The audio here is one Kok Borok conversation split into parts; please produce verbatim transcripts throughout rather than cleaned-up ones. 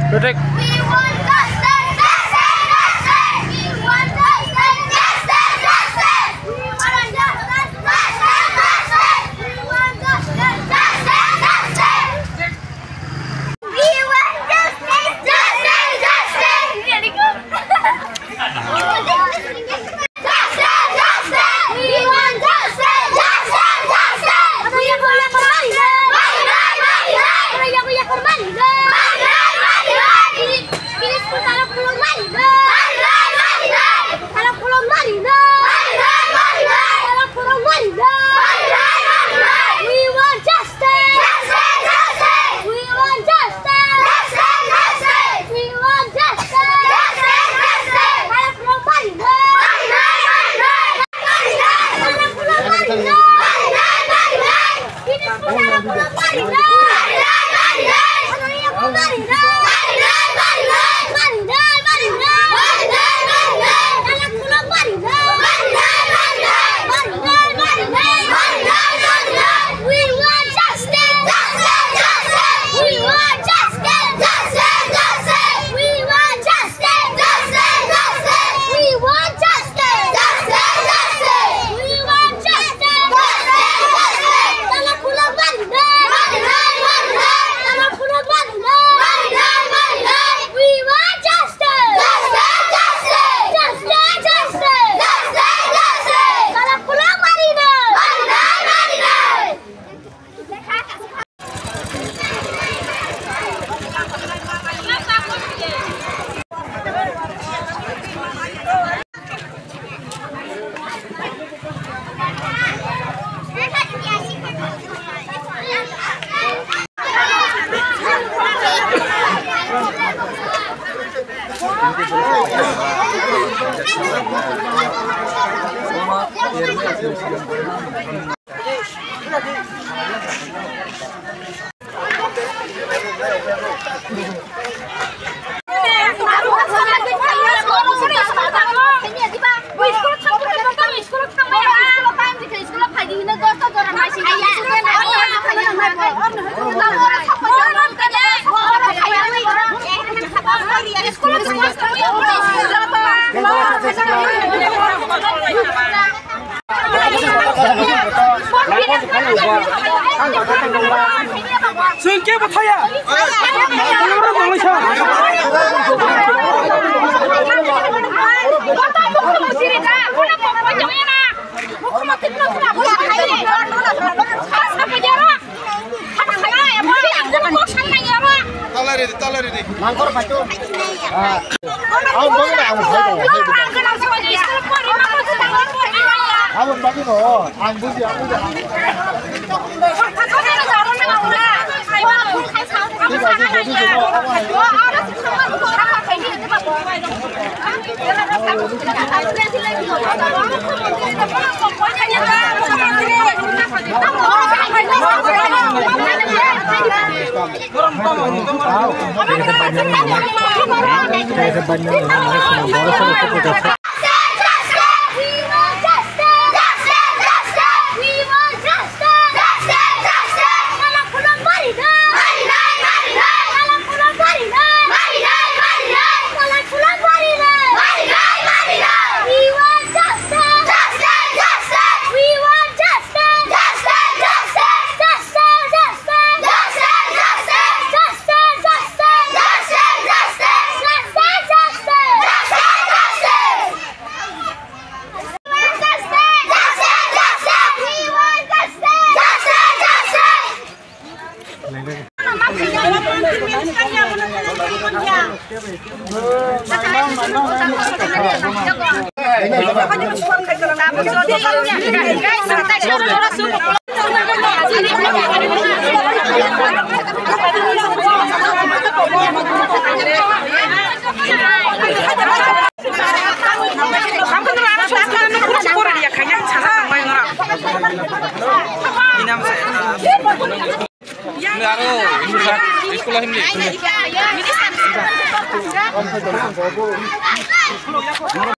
Protect. We want justice! Justice! Justice! Justice! Justice! We want justice! Justice! Justice! Mari, mari, mari, mari! Mari, mari, mari, mari! Mari, mari, mari, mari! Ini, ini school kalau belum mari, mari! Mari, mari, mari, mari! Kalau belum mari, mari! Mari, mari, mari, mari! Kalau belum mari, mari! Mari, mari, mari, mari! We want justice! Justice! Justice! We want justice! Justice! Justice! We want justice! Justice! Justice! Kalau belum mari, mari! Mari, mari, mari, mari! Mari, mari, mari, mari! Ini sekolah kalau belum mari, mari! Mari, mari, mari, mari! We want justice! Justice! Justice! Justice! Justice! Justice! Justice! Kalau pulang mari dong! Mari dong! Mari dong! Chwng kebo thaya. Talari, talari. Ang bagwi na ang bagwi. Ang bagwi no, ang buji, ang buji.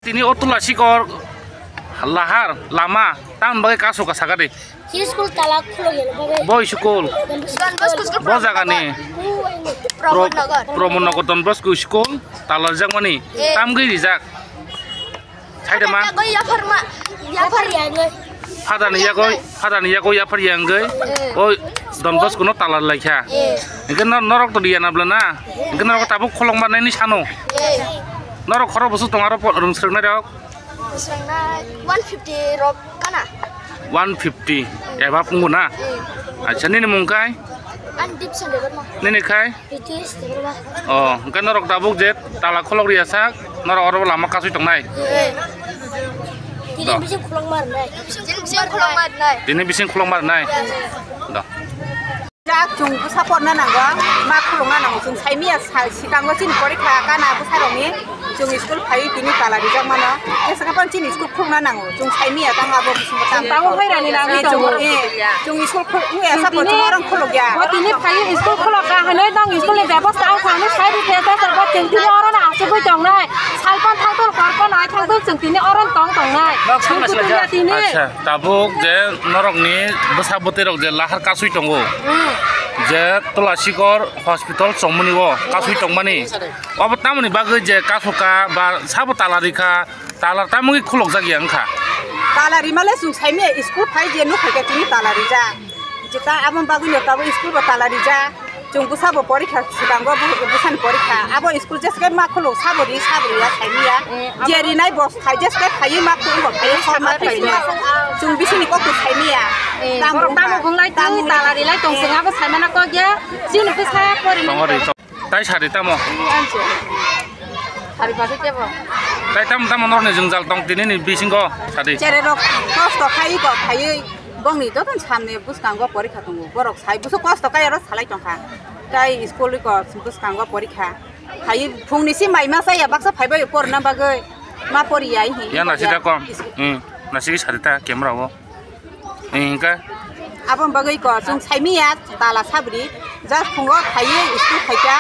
Tini o Tula Sikor lahar lama tamni bagwi kasu ka sakha de. Hi school tala khuluk ya bagwi. Bo school. Don Bosco school. Bo jaga ni. Pramod Nagar. Pramod Nagar Don Bosco school tala rijak mani. Eh. Tam gwi rijak. Saide man. Yago yaphar ma. Yaphar ya gwi. Phadani yago, phadani yago yaphar ya gwi. Eh. O Don Bosco no tala laikha. Eh. Engke nor-, norok to diya na bla na. Engke norok tabuk kholong ma nai ni sano. Eh. Norok khoro busu tong aro po-, rung srwng nai rok. Srwng nai one fifty rok. Kana? One fifty above wngbo na? Mm. Acha, nini mung khai? Ani Dipson Debbarma. Nini khai? Ritesh Debbarma. Oh, hwnkhe norok tabuk je tala kholok riya sak, norok oro lama kasui tongnai? Mm. Tini bising khulok mar nai. Tini bising khulok mar nai. Tini bising khulok mar nai? Yes. Do. Jak chwng bwsa porna nango, ma khulukna nango, chwng saimiya sa-, sikango chini porikha kana bwsarokni, chwng school phaiwi tini tala rijak mano, jesa khe phano chini school khulukna nango, chwng saimiya tamo abo bisingo tamo. Tamo phairani nangwi tongo. Eh, chwng school khuluk wngya sa bo chwng orong khulukya. Bo tini phaiwi school khulukha hinwi tong school ni bebosta wngkha hinwi sai rikhe sa sa bo chwng tini orono achugwi tongnai, salpan thangtol korpan ai thangtol chwng tini orono tong tongnai. Chwng kutung ya tini. Acha. Tabuk je norokni bwsa bwtwi rok je lahar kasui tongo, hmm, je Tula Sikor hospital chongmani o kasui tongmani, obo tamoni bagwi je kasu ka ba sabo tala rikha, tala tamungwi khulokjak ya wngkha. Tala rimale chwng saimaya school phai je nuk phaikha tini tala rijak. Jeta aboni bagwino tabuk school bo tala rijak. Chwng bwsabo porikha, swkango bw-, bwsani porikha. Abo school jeske ma khuluk sabo ri, sabo ri ya saimiya. Eh, je abo rinai bo phai jeske phaiwi ma khuluk bo phaiwi sabo ma phaiwi. Chwng bisingni kokto saimiya. Eh, tamo borok tamo wngkha, bunglai tamo twi tala rilai tong, eh, chwng abo saimana kok ya. Chini bwsa porina. Tongo ri, tong-, tai sari tamo. Eh, anche. Sari bagwi kebo. Tai tamo tamo norni jwngjal tong tini ni bisingo sadi. Chererok kosto khai ko phaiwi. Bongni joto samni bwskango porikha tongo. Borok sai bwswk kosto kaiya ro salai tongkha. Tai school riko bwskango porikha. Phaiwi phungni si mai ma chaya baksa phaibai porna bagwi ma poriya hi. Ya nasida kom. Hmm, nasigi sarita camera o. Hingka. Aboni bagwi ko chwng saimiya tala sabri. Just phungo phaiwi school phaikha.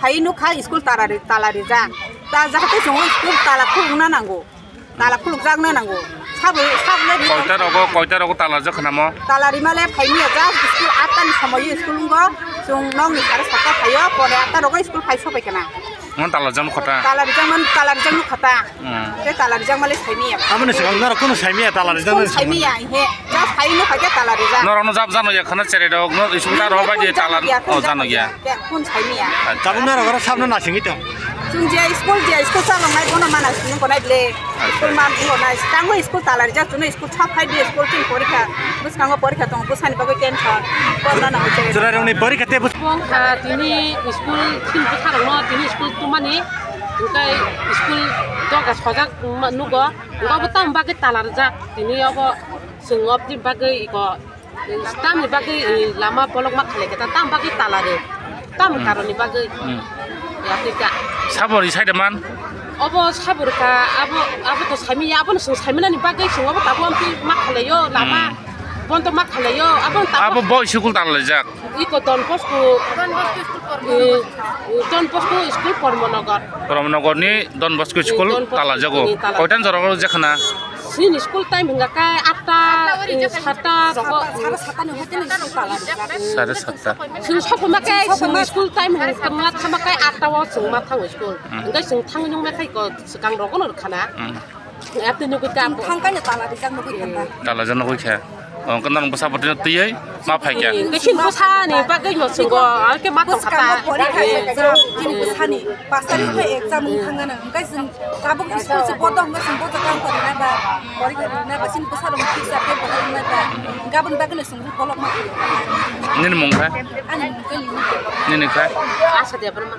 Phaiwi nukha school tala ri-, tala rijak. Ta jahate chwng school tala khulukna nango. Tala khulukjakna nango. Sabo, sabo le ri. Koita rogo, koita rogo tala jak khnamo? Tala rimale phaimiya jak school atta ni somoyo school wnggo. Chwng nokni sare satta phaio, pore atta rogo school phai sobai kana. Ngon tala jam khota? Tala rijak man, tala rijak nuk khota. Hmm. Te tala rijak male saimiya. Aboni swkang noro kunu saimiya tala rijak. Kunu saimiya, he. Just phai nuk kha tala rijak. Norok no jab jano ya khana chere dok, no school ta rogo bai de tala. Oh, jano ya. Kun saimiya. Tabuk norok oro sabno nasingwi tong. Chwng je school, je school chalok nai bono mana sini ko nai ble. School man bo nai. Tango school tala rijak, chwngno school chap phai di school chwng porikha. Bwskango porikha tongo, bwsani bagwi tension. Porna nango je. Chwrairokni porikha te bws- Bongkha tini school chini bwsarokno tini school tumani. Hwnkhe school doga sojak nugo. Hwnkhe obo tamo bagwi tala rijak tini obo chwng oboni bagwi iko. Tamni bagwi, eh, lama bolok ma khalai khe ta, tam bagwi tala rw. Tam hmm. Karoni bagwi. Hmm. Ya, twi ka. Sabori side man? Obo sabori ka, abo, abo to saimiya, abono chwng saimanani bagwi chwng obo tabuk amtwi ma khalaio, lama. Hmm. Bondo ma khalaio, abo tabuk. Abo bo school tala laijak? Iko Don Bosco. Don Bosco school Pormo. Eh, Don Bosco school Pormo Nagar. Pormo Nagar ni Don Bosco school tala jago. Koitan jora o jekhana? Chini school time hingka khe atta, eh, satta rogo. Sare satta ni hoite ni school tala rijak. Sare satta. Chwng sokuma khe chwng school time hingka ma thangma khe atta o chwng ma thango school. Hmm. Hingke chwng thangwi nungma khe ko swkang rogo no rwkhana. Hmm. Atta nugwi khe thang kanya tala rijak nugwi khe. Tala rijak nugwi khe. Oh, hingke norok bwsa bwtwi twiwi ma phai khe. Hingke chini bwsani bagwi no chwng o, hingke ma tong kha ta. Bwskango porikha exam, chini bwsani. Pasari khe exam wng thangna nang, hingke chwng tabuk school se bodo hingke chwng bodo kang kori na ba, kori kori na ba, chini bwsa rok teacher khe bodo wng na ba, hingke aboni bagwi no chwng bolok ma. Nini mung kha? Ani mung khe Lini. Nini kha? Asha Debbarma.